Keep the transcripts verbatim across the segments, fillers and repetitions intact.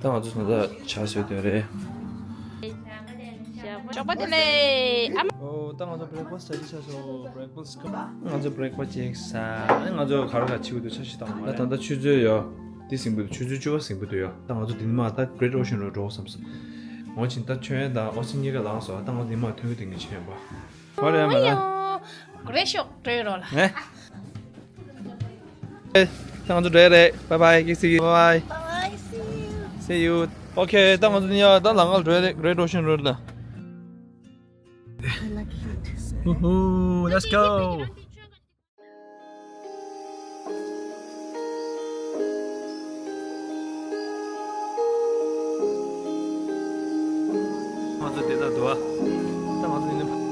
ད་ང་ཚོ་ད་ལྟ་ཇ་བཟོས་དོན་རེད། ཞོགས་པ་བདེ་ལེགས། ཨ་མ། ཨོ། ད་ང་ཚོ་བྷི་རེག་ཕ་སི་ཊི་ཅིག་ཆགས་སོང་། བྷི་རེག་ཕ་སི་ཊི་ང་ཚོ་བྷི་རེག་ཕ་སི་ཊི་ཅིག་ཟ། ཨ་ནི་ང་ཚོ་ག་རེ་ག་རེ་བྱེད་དགོས་འདུག་འཆར་གཞི་བཏང་བ་རེད། ད་ད་ལྟ་ཆུ་ཚོད་ཡོད། འདི་ཟིན་པོ་འདུག་ཆུ་ཚོད་བཅུ་པ་ཟིན་པོ་འདུག་ཡོད། ད་ང་ཚོ་འདི་ནས་མར་ད་གྷི་རེ་ཊི་ཨོ་ཤན་རོཌ་འགྲོ་བསམ་སོང་། འོ་ཅིན་ད་ཁྱོད་ད་ཨོ་སི་གཉིས་ཀ་ལངས་སོང་། ད་ང་ཚོ་འདི་མར་ཐོན་གི་ཐོན་གི་བྱེད་ཡོད་པ། ཧོ་རེ་མ་ལ། གྷི་རེ་ཊི་ཤོག་འགྲོ་རོགས་ལ། ཨེ། ད་ང་ཚོ་འགྲོ་ཡ་རེད། Bye bye. Bye bye. See you. Okay. ད་ང་ཚོ་ནི་ཡ་ད་ལམ་ཁ་འགྲོ་ཡ་རེད། གྷི་རེ་ཊི་ཨོ་ཤན་རོཌ་ལ། Woohoo, let's go. ང་ཚོ་དེ་ལ་འདུག་ཨ། ད་ང་ཚོ་དེ་ནས།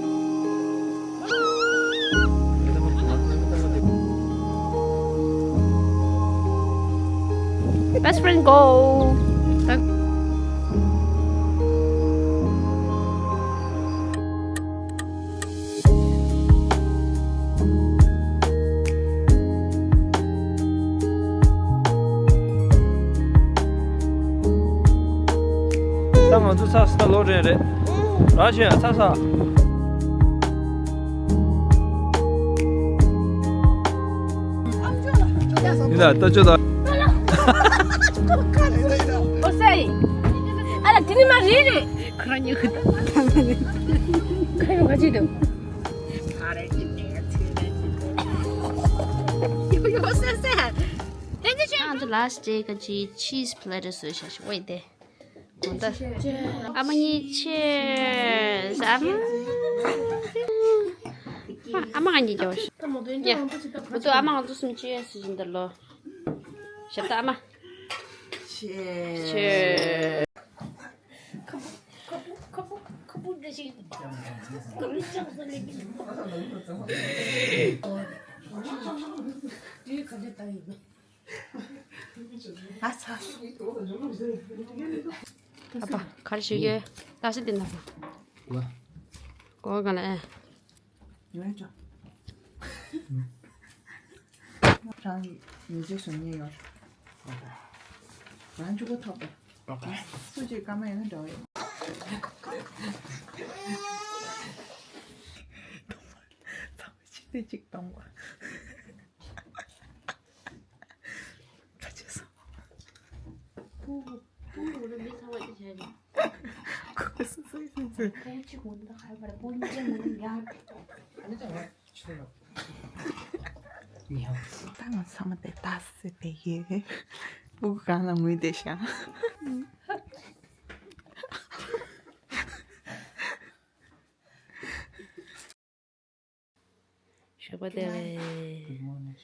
Best friend go. ད་ང་ཚོ་ཚ་ས་ལོ་རེ་རེད། ར་ཤི་ཡ་ཚ་ས། ཡིན་ད་ལྟ་ཅོ་ད། ཨོ་སའི། ཨ་ལ་དེ་ནི་མ་རེད་རེད། ཁ་ར་ཉི་ཁ་ད། ཁ་ཡོང་ག་ཅི་འདུག་ཡོ་ཡོ་སེ་སེ། ང་ཚོ་ལ་སི་ཊི་ཀ་ཅི་ཆིས་པི་ལེ་ཊར་བཟོས་བཞག་ཤག་ཝེ་ཏེ། ཨ་མ་གཉིས་ཆེར་ཨ་མ། ཨ་མ་ང་གཉིས་ཀྱང་ཡ། བུ་ཚོ་ཨ་མ་ང་ཚོ་གསུམ་ཆེར་ཟེར་བཞིན་འདུག་ལོ། ཞབས་ཏ་ཨ་མ། ཆེར། ཆེར། ཨ་ཚ། ཨ་ཕ་ག་རེ་ཞུ་རྒྱུ། ལ་སི་འདི་ན་ཕ། ལ། གོ་ག་ལ་ཨེ། ཡོད་ཅོ། རང་མི་རྗེས་སུ་ཉེ་ཡོད། རང་ཆུ་གོ་ཐོབ་པ། སུ་གཅིག་སྐར་མ་ཡོད་ན་འདྲ་བ་ཡོད། ཚང་མ་ཕྱི་དེ་གཅིག་གཏོང་བ། ཁ་ཆེ་སོང་། ད་ང་ཚང་མ་དེ་ལྟ་སེ་བསྡད་ཡོད། སྤུ་གུ་གང་ལ་ངུས་བསྡད་ཤག་ཞོགས་པ་བདེ་ལེགས།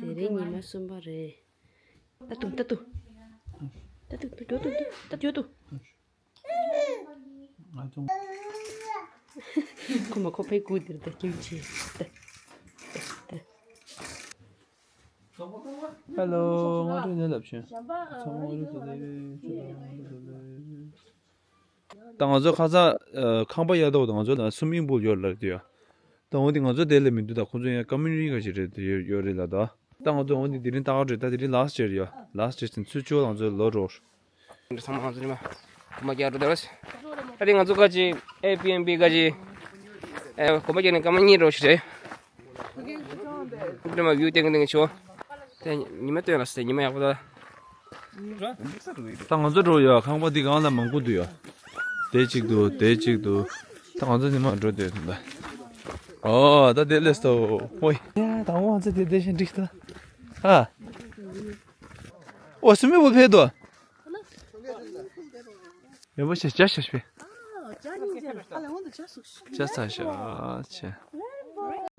དེ་རིང་ཉི་མ་གསུམ་པ་རེད། ལྟ་དུ་ལྟ་དུ། ལྟ་དུ་ལྟ་དུ་ལྟ་དུ། ཁོ་མ་ཁོ་ཕའི་སྐུ་དེར་ལྟ་ཁྱིམ་ཆེ། ལྟ་ལྟ་ལྟ། ཧེ་ལོ། ང་ཚོ་ནས་ལབ་ཆེན། ཚང་མ་ང་ཚོ་ལ་ལབ་ཆེན། ད་ང་ཚོ་ཁ་སང་ཨ་ཁང་པ་གཡར་ཐོག་ད་ང་ཚོ་ལ་སུ་མིང་པུལ་ཡོད་ལབ་དུས་ཡ། ད་འོ་དེ་ང་ཚོ་དེ་ལས་མི་འདུག་ད་ཁོ་ཚོ་ཡང་ཀ་མུ་ནི་ཊི་ག་ཞིག་རེད་དེ་ཡོད་ཡོད་རེད་ལ་ད། ད་ང་ཚོ་འོ་དེ་དེ་རིང་ལྟ་ག་འགྲོ། ད་དེ་རིང་ལ་སི་ཊི་ཡར་ཡ། ལ་སི་ཊི་ཡར་ཚུན་ཚོད་ཆོ་ང་ཚོ་ལོ་རོར། ཚང་མ་ང་ཚོ་ནི་མ་གོ་མ་རྒྱག་འགྲོ་དེ་ར། ད་དེ་ང་ཚོ་ག་ཅི་ཨེ་བི་ཨེན་བི་ག་ཅི་ཨེ་གོ་མ་རྒྱག་ནས་སྐར་མ་གཉིས་རོ་ཞིག་རེད། དེ་མ་བིའུ་ཏེང་ཏེང་ཆོ། དེ་ཉི་མ་སྟོན་ལ་སེ་ཉི་མ་ཡག་པོ་ད། ད་ང་ཚོ་འགྲོ་ཡ་ཁང་པ་འདི་གང་ལ་མང་པོ་འདུག་ཡ། དེ་གཅིག་འདུག་དེ་གཅིག་འདུག་ད་ང་ཚོ་ཉི་མ་འགྲོ་དེ་ད། ཨོ་ད་དེ་ལས་སོ། ཧོꯏ། ཡ་ད་ང་ཚོ་དེ་དེ་བཞིན་འགྲིག་ད། ཧ། ཨོ་སུ་མི་བུ་ཕེ་དོ། ཡ་བོ་ཤ་ཤ་ཤ་ཕེ། ཅ་ས་ཤ་ཆེ།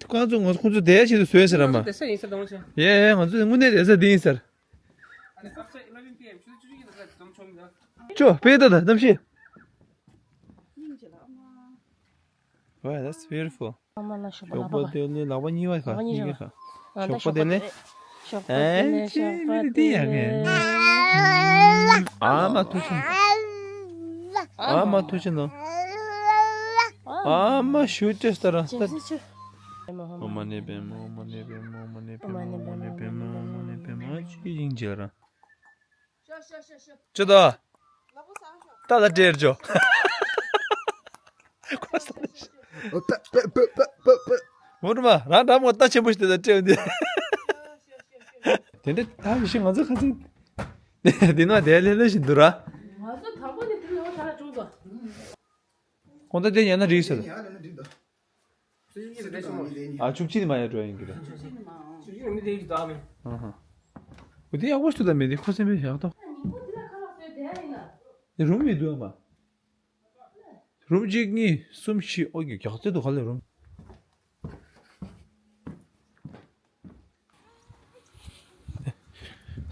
ཁོང་ཚོ་ང་ཁོང་ཚོ་དེ་ཆེད་དུ་བཟོས་ཟེར་ར་མ། ཡ་ཡ་ང་ཚོ་དངོས་གནས་དེ་ས་འདི་ཡིན་ཟེར། ཅོ་དཔེ་ལྟ་དང་གནམ་གཤིས། Wow, that's beautiful. ཞོགས་པ་བདེ་ལེགས། ལག་པ་གཉིས་པ་ག་གཉིས་ཀ། ཞོགས་པ་བདེ་ལེགས། ཞོགས་པ་བདེ་ལེགས། ཨ་ཅེ་མི་དེ་ཡ་གི། ཨ་མ་ཐུགས་རྗེ་ཆེ། ཨ་མ་ཐུགས་རྗེ་ཆེ་ནོ། ཨ་མ་ཞུ་ཅེས་ལྟ་ར་ལྟ། ཨོཾ་མ་ཎི་པདྨེ་ཧཱུྃ། ཨོཾ་མ་ཎི་པདྨེ་ཧཱུྃ། ཨོཾ་མ་ཎི་པདྨེ་ཧཱུྃ། ཨོཾ་མ་ཎི་པདྨེ་ཧཱུྃ། ཨོཾ་མ་ཎི་པདྨེ་ཧཱུྃ། ཨ་ཅེ་ཡིན་ཅེ་ར། ཅི་ད། ད་ལ་སྤྲད་ཅོ། ཨོ་ད་པེ་པེ་པེ་པེ་པེ། མོ་རུ་མ་རང་འདྲ་མོ་ད་ཆེན་པོ་ཞིག་དེ་ད་སྤྲད་འདི། དེ་འདྲ་ད་མི་ཤེས་ང་ཚོ་ཁ་སང་། འདི་ནང་དེ་ལས་ལས་ཞིག་འདུག་ར། ང་ཚོ་དང་པོ་ནས་དེ་ལས་ད་ལ་བྱུང་སོང་། གོང་ད་དེ་ཉལ་ན་རིགས་ཟེར། ཨ་བཅུ་གཅིག་ནས་མ་ཡར་འགྲོ་ཡིན་གྱི་རེད། ཨ་ཧ། འོ་དེ་ཡག་པོ་ཞིག་ད་མེད་དེ་ཁོ་སེམས་པའི་ཡག་ཏོ། རུམ་མི་འདུག་ཨ་མ། རུམ་གཅིག་གཉིས་གསུམ་བཞི། ཨོ་ཡ་རྒྱག་རྩེ་འདུག་ག་ལེ་རུམ།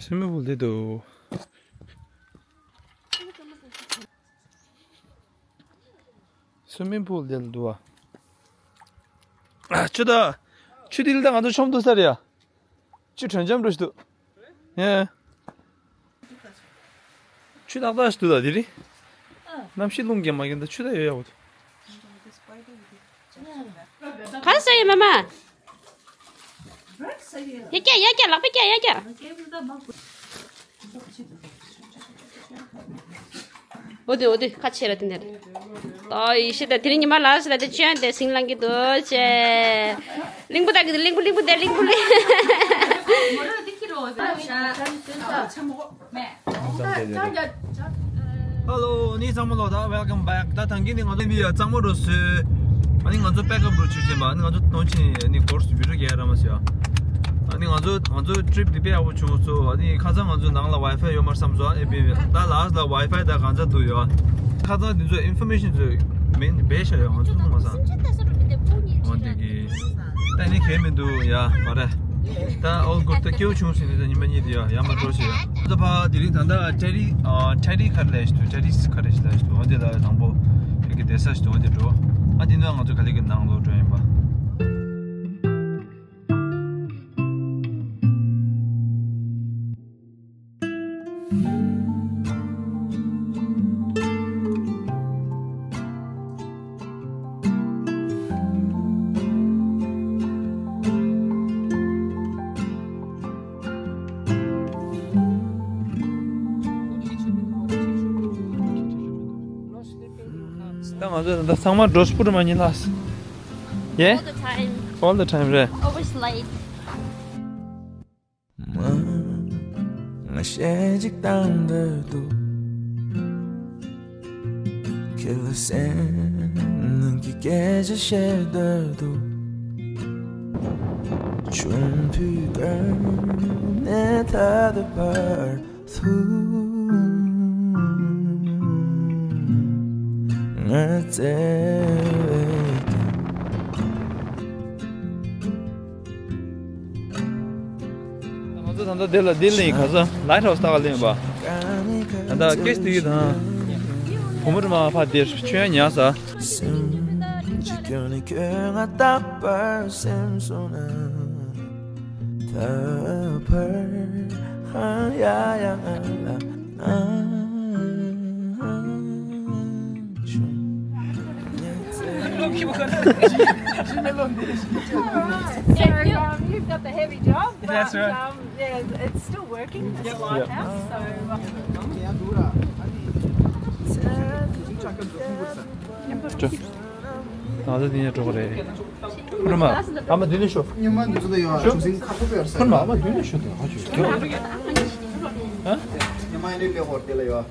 སུའི་མིང་པུལ་དེ་འདུག་སུའི་མིང་པུལ་དེ་འདུག་ཨ། ཨ་ཆུ་ད། ཆུ་དེ་ལ་ད་ང་ཚོ་མཆོང་འདུག་ས་རེད་ཡ། ཆུ་དྲོན་འཇམ་འགྲོ་ཞིག་འདུག་ཡ། ཆུ་ཏག་ཏག་ཞིག་འདུག་ད་དེ་རིང་། གནམ་གཤིས་རླུང་རྒྱག་མ་རྒྱག་ད་ཆུ་ད་ཡོད་ཡག་པོ་འདུག་ག་རེ་ཟེར་ཡིན་མ་མ། ཡ་ཀྱ་ཡ་ཀྱ་ལག་པ་ཀྱ་ཡ་ཀྱ། འོ་དེ་འོ་དེ་ཁ་ཕྱེ་ར་དེ་འདྲ། ཨོ་ཡི་ཤི་ད་དེ་རིང་ཉི་མ་ལ་ཟེར་ད་དེ་ཆོན་དེ་སིང་ལང་གི་འདུག་ཅེ། གླིང་བུ་ད་གི་གླིང་བུ་གླིང་བུ་དེ་གླིང་བུ་གླིང་། ཧེ་ལོ། ནི་ཚང་མ་ལོ་ད། Welcome back. ད་ཐང་གི་ནི་ང་ཚོ་མི་ཡ་གཙང་མ་རུ་སོས། ཨ་ནི་ང་ཚོ་པེག་ཨབ་རུ་ཆུ་ཆེན་པ། ཨ་ནི་ང་ཚོ་ཏོང་ཆེན་ནི་སྒོར་སུ་བི་རུ་རྒྱལ་ར་མ་སོ་ཡ། ཨ་ནི་ང་ཚོ་ང་ཚོ་ཊི་རིབ་འདི་དཔེ་ཡག་པོ་བྱུང་སོ། ཨ་ནི་ཁ་སང་ང་ཚོ་ནང་ལ་ཝའི་ཕའི་ཡོད་མ་བསམ་སོ། ཨེ་བི་ད་ལགས་ལ་ཝའི་ཕའི་ད་གང་ཚ་འདུག་ཡོད། ཁ་སང་འདི་ཚོ་ཨིན་ཕོར་མེ་ཤན་ཚོ་མེད་ནི་བེ་ཤ་ཡོད། ང་ཚོ་མ་སང་། འོ་འདི་གི་ད་ནི་གལ་མི་འདུག་ཡ་མ་རེད། ད་ཨོལ་གུཌ། ད་སྐྱིད་པོ་བྱུང་ཟིན་ནས་ད་ཉི་མ་གཉིས་དེ་ཡ་ཡ་མ་འགྲོ་ཞིག་ཡ། ད་ཕ་དེ་རིང་ད་ད་ཊེ་རི་ཊེ་རི་ཁར་ལས་ཞིག་འདུག་ཊེ་རི་ཁར་ལས་ཞིག་འདུག་འོ་དེ་ལ་དང་པོ་དེ་གི་བསྡད་ས་ཞིག་འདུག་འོ་དེ་འགྲོ། ཨ་དེ་ནས་ང་ཚོ་ག་ལེ་གི་ནང་ལོག་འགྲོ་ཡིན་པ། ད་ང་ཚོ་ད་ཚང་མ་འགྲོ་སྤུ་རུ་མ་ཉིན་ལགས། Yeah? All the time. All the time རེད། Always late. མ། ང་ཞེ་གཅིག་བཏང་འདོད་འདུག་ཁྱེད་ལ་སེམས་ནང་གི་སྐད་ཆ་བཤད་འདོད་འདུག་ཆུང་དུས་སྐབས་ནས་ད་ལྟ་བར་དུ། ང་བཙལ་བའི་ང་ཚོ་ད་ལྟ་འདི་ལ་འདི་ལ་ཡིན། ག་ས་ལའིཊ་ཧའུ་སི་ལྟ་ག་སླེབས་ཡིན་པ། ད་ལྟ་ཀེ་སི་དེ་གི་དང་བུ་མོ་རི་མ་ཕ་དེར་ཆོས་ཉག་ས། སེམས་ཀྱི་སྐྱོན་ནི་ཁྱོད་ང་རྟག་པར་སེམས་སོང་ན། ད་བར་ཧ་ཡ་ཡ་ལ་ཨ་ཆུང་། Thank you. Um, you've got the heavy job, but, that's right. Um, yeah, it's still working. It's a lighthouse, so. ང་ཚོ་འདི་ནས་འགྲོ་གི་རེད། ཕུར་མ། ཨ་མ་འདི་ནས་ཤོག་ཉི་མ་འདི་ཚོ་ཡོད། ཕུར་མ། ཨ་མ་འདི་ནས་ཤོག་ད་ཧ་ཅུ་ཨ། ཉི་མ་ཡིན་ལེ་ཧོར་དེ་ལ་ཡོད།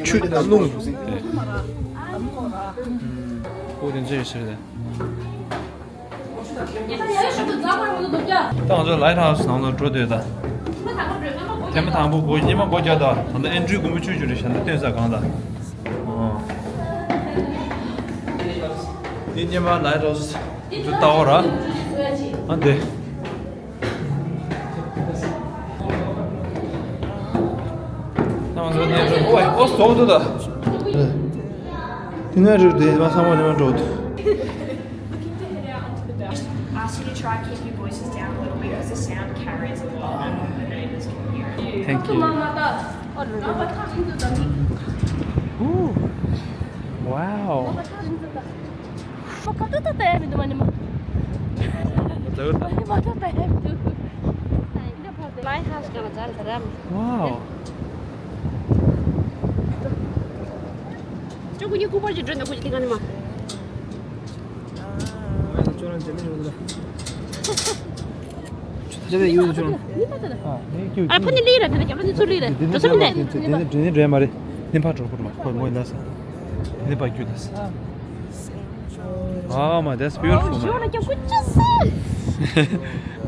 ཆུ་དེ་ད་རླུང་། ཨོ་དེ་ཚོ་ཡོད་ཟེར་ད། ད་ང་ཚོ་ལའིཊ་ཧའུ་སི་ནང་ལ་འགྲོ་འདོད་ད། ཐེངས་མ་དང་པོ་སྒོ་ཉི་མ་སྒོ་རྒྱག་ད། ད་ལྟ་ཨེན་ཊི་རི་དགོང་མོ་ཆུ་ཆུ་རེད། ཞལ་འདེབས་སྟོན་ས་གང་ལ། འདི་སྔོན་མ་ལའིཊ་ཧའུ་སི་འདི་ལྟ་བ་ར། ཨ་འདི། ཨོ་ཨོ་སོག་ཏུ་ད། དེ་ནས་རེད་དེ་མ་ཚང་མ་ནས་མ་འགྲོ་འདུག Ask you to try and keep your voices down a little bit because the sound carries a lot and the neighbours can hear it. Thank you. Ooh. Wow. White House གང་ལ་འཛར་ད་རམ། Wow. ཅོ་ཀུ་ཉི་ཀུ་པར་གྱི་འགྲོ་ན་ཀུ་ཅི་ཏི་ག་ནི་མ། ཅོ་རང་ཅེ་ནི་ཡོད་ལ། ཅེ་ནི་ཡོད་ཅོ་རང་། ཨ་ཕ་ནི་ལི་ར་ད་ན་ཀྱ་ཕ་ནི་ཚུ་ལི་ར་འགྲོ་ས་མི་འདུག་དེ་ནི་འགྲོ་ཡ་མ་རེད། ནི་ཕ་གྲོགས་པོ་མ་ཁོ་ངོ་ལ་ས། ནི་ཕ་རྒྱུ་ལ་ས། Oh my, that's beautiful, man. ཞོ་ལ་ཀྱང་ཀུ་ཅི་སི།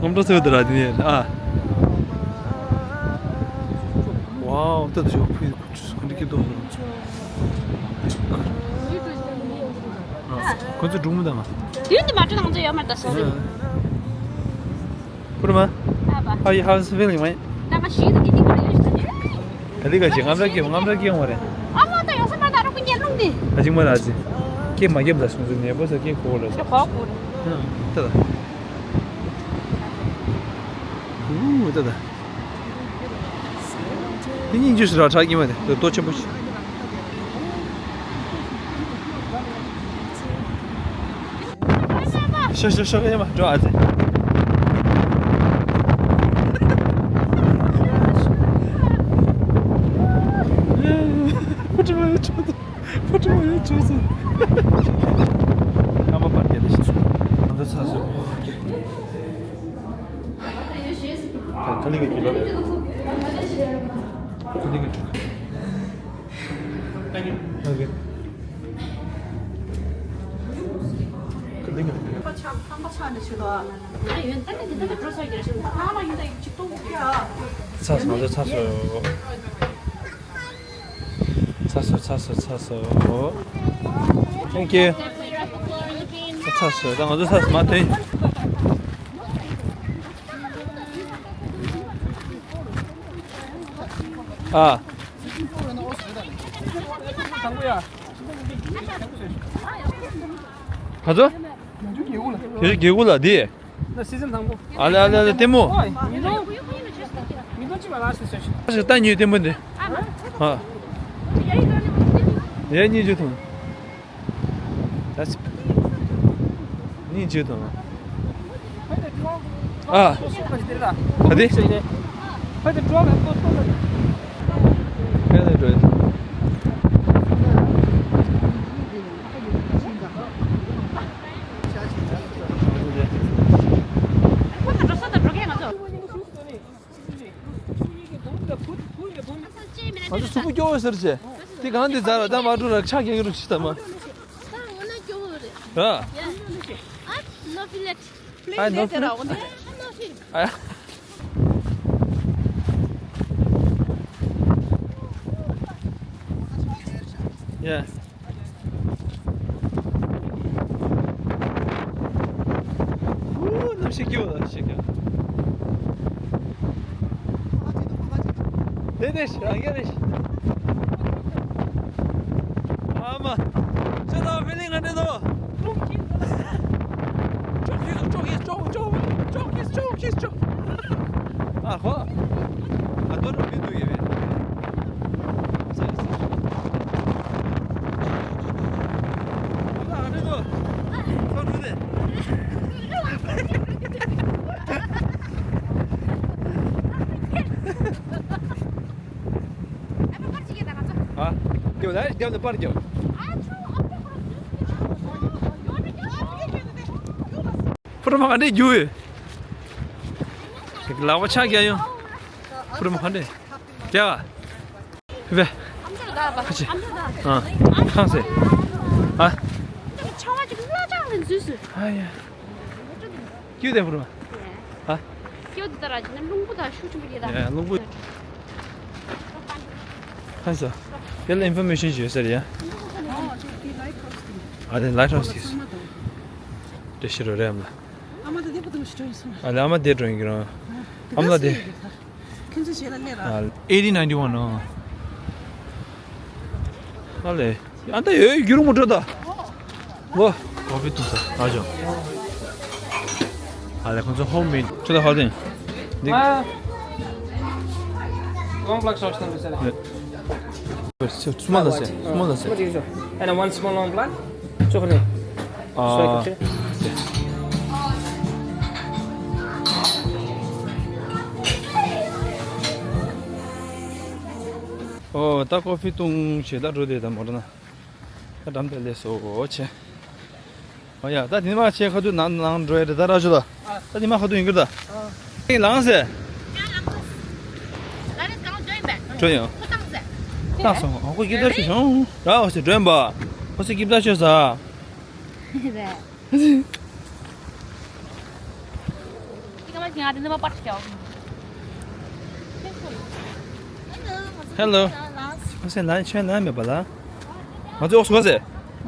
ངམ་འགྲོ་ཚོད་དུ་ར་དེ་ནས་ཨ། Wow, ད་དུ་ཞོ་ཕུལ་ཀུ་ཅི་སི་ཀུ་འདི་ཀི་དོ། ཁོ་ཚོ་སྒྲུང་མོ་དང་། དུས་འདི་མ་འགྲོ་ནང་ཚོ་ཡོད་མ་རེད་ད་སོ་རེད། ཨ་པ། How you, how's it feeling, mate? ད་ང་ཞིག་ཏུ་དེ་དེ་མ་ཡོད་ཤི་ད་ནི། ག་ལི་ག་ཅི་ངམ་ར་ཀི་ངམ་ར་ཀི་ཡོང་བ་རེད། ཨ་མ་ད་ཡོང་ས་མ་ད་རོགས་ཀྱི་ཉེ་རླུང་དེ། ཨ་ཅིག་མ་ར་ཅི། ཀི་མ་རྒྱབ་ད་སོང་ཟིན་ནས་པོ་ས་ཀི་ཁོ་ལ་ས། ཀི་ཁོ་ཁོ་རེད། ད་ད། ཨུ་ད་ད། དེ་སྙིང་རྗེ་ཞིག་ར་ཁྲག་གི་མ་རེད་ད་ལྟོ་ཆེན་པོ་ཞིག་ཤོ་ཤོ་ཤོ་ཡ་མ་འགྲོ་ཨ་ཙི། ཕུ་ཁྲི་མ་ཡོད་ཆོག་ཚོ། ཕུ་ཁྲི་མ་ཡོད་ཆོག་ཚོ། ཨ་མ་པར་རྒྱལ་ལ་ཤི་སོང་། ང་ཚོ་ཚ་སོང་། ཁ་ལི་ག་གི་ལོ། ཁ་ལི་ག་ཆུ། ཨོ་ཁེ། ཁ་ལི་ག། ཚ་སོང་། ང་ཚོ་ཚ་སོང་། ཚ་སོང་། ཚ་སོང་། ཚ་སོང་། Thank you. ཚ་སོང་། ད་ང་ཚོ་ཚ་སོང་། མ་ཐོན། ཨ། ག་ཚོད། དེ་རྒྱལ་པོ་ལ་དེ། ན་སི་ཛན་དང་པོ། ཨ་ལེ་ཨ་ལེ་ཨ་ལེ་ལྟད་མོ། ཨོ་ཡ། མི་ལོ། མི་ལོ་ཅི་མ་ལ་སི་སི་ཞིག་ཨ་ཞིག་ལྟ་ཉོས་ལྟད་མོ་འདི། ཨ། ཡ་གཉིས་བཅུ་ཐོངས། ད་ཅི། གཉིས་བཅུ་ཐོངས། ཨ། ག་དེ། ཕ་དེ་འགྲོ་ལ་ཏོ་ཏོ་ལ། ཕ་དེ་འགྲོ་ཡ། ང་ཚོ་གཟུགས་པོ་སྐྱོ་བོ་ཟེར་ཆེ། དེ་གང་དེ་ཛར་བ་ད་མ་འགྲོ་ར་ཆ་རྒྱག་རུ་ཆི་ད་མ། ད་ང་ན་སྐྱོ་བོ་རེད། ར། ཡ། ཨ་ནོ་ཕི་ལེཊ། ཨ་ནོ་ཕི་ལེཊ། ཨ། ཡ། ཨུ། གནམ་གཤིས་སྐྱིད་པོ་ལ་ཤེས་ཀྱང་། དེ་དེ་ཤི་རང་རྒྱལ་རེ་ཤི། ཨ་མ། ཁྱོད་ད་ཕི་ལིང་ང་འདྲེ་དོ། ཅོག་གིས་ཅོག་གིས་ཅོག་ཅོག་ཅོག་གིས་ཅོག་གིས་ཅོག་ཨ་ཧོ། ཨ་དོ་རུ་མི་འདུག་ཡེ་བས། ཨ། རྒྱབ་ལ་རྒྱབ་ལ་པར་རྒྱབ། ཕུ་རུ་མ་ག་འདྲས་རྒྱུ་ཡོད། ལག་པ་ཆག་རྒྱག་ཡོང་། ཕུ་རུ་མ་ག་འདྲས། རྒྱག་བས། ཁ་ཆེ། ཨ། ཁང་སེ། ཨ། ཨ་ཡ། ཀྱུ་དེ་ཕུ་རུ་མ། ཨ། ཀྱོ་དེ་ད་ར་ཅི་ན་རླུང་བུ་དང་ཤུགས་ཆེན་པོ་ཡོད་ད། ཡ་རླུང་བུ། ཧ་ས། དེ་ལ་ཨིན་ཕོར་མེ་ཤན་ཞིག་ཡོད་ས་རེད་ཡ། ཨ་དེ་ལའི་ཊ་ཧའུ་སི་ཡིན། དེ་ཤི་རོ་རེད་ཨ་མ་ལ། ཨ་མ་དེ་དེ་པོ་དེ་ཤི་རོ་ཡིན་སོང་། ཨ་ལ་ཨ་མ་དེ་འགྲོ་ཡིན་གི་རང་། ཨ་མ་ལ་དེ། ཁྱོད་ཚོ་བྱེད་ལ་སླེབས་ར། ཨ་ཨེ་ཊི་ནའིན་ཊི་ཝན་ཨ། ཨ་ལེ། ཨ་ད་ཡོད་རྒྱུ་རུ་མོ་འགྲོ་ད། ལོ། ཀོ་ཕི་ཐུང་ས་ཨ་ཅོ། ཨ་ལེ་ཁོང་ཚོ་ཧོམ་མེད་ཁྱོད་ད་ཧ་ལྡན། འདི། ཨ། Long black sauce དང་མི་ཟེར། ལེ། སུ་མ་ལ་ཟེར། སུ་མ་ལ་ཟེར། And one small long black. ཅོག་རེ། ཨ། སོ་ཡ་ཁྱོད། ཨོ་ད་ཀོ་ཕི་བཏུང་བྱས་ད་འགྲོ་དེ་ད་མོ་ར་ན། ད་འགྲམ་དེ་ལས་སོ་ཆེ། ཨོ་ཡ་ད་དེ་མ་ཆེ་ཁ་ཐུག་ནང་ནང་འགྲོ་ཡ་རེད་ད་ར་ཞུ་ད། ད་དེ་མ་ཁ་ཐུག་ཡིན་གྱི་རེད་ད། ཨེ་ལངས་སེ། འགྲོ་ཡང་། ད་སོང་ཨོ་ཁོ་སྐྱིད་ད་ཆོས་བྱུང་ར་ཨོ་སེ་འགྲོ་ཡིན་པ། ཨོ་སེ་སྐྱིད་ད་ཆོས་ཟ། རེད། Hello. ཨ་སེ་ལན་ཆེན་ལན་མེད་པ་ལ། ང་ཚོ་ཨོ་སུ་ག་ཟེ།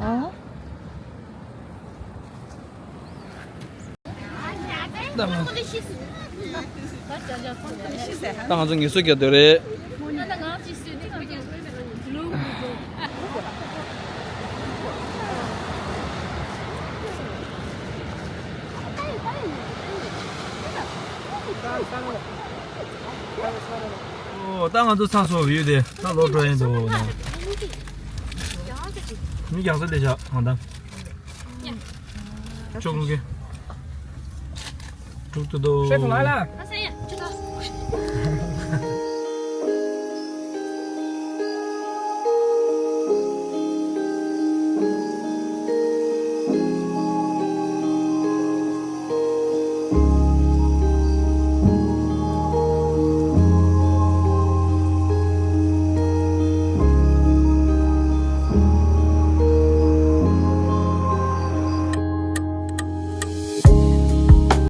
ཨ། ད་ང་ཚོ་ངལ་གསོ་རྒྱག་འདོད་རེད། ཨོ་ད་ང་ཚོ་ཚང་སོ་བའི་ཡུལ་དེ་ད་ལོག་འགྲོ་ཡིན་འདུག་ན། མི་རྒྱག་ས་དེ་བཞག་གང་ལྟར། ཅོག་ལུག་གི། དྲུག་ཏུ་དོ། ཧྲེ་ཐུང་ལ་ལ།